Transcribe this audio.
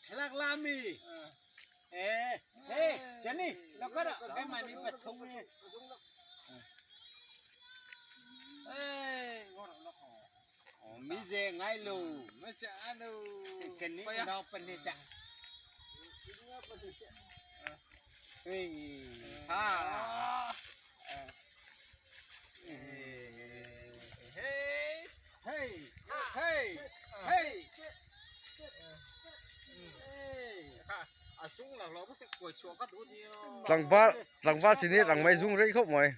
Thlalak la mi. Eh, hey, Jenny, lo kar cái mày đi bật không đi. Mi ze ngai lo. Cái ní nó bên này chả. Hey, ha. Hey, hey, hey. Tlangval tlangval chi ni rang mai zung rei khawp mai.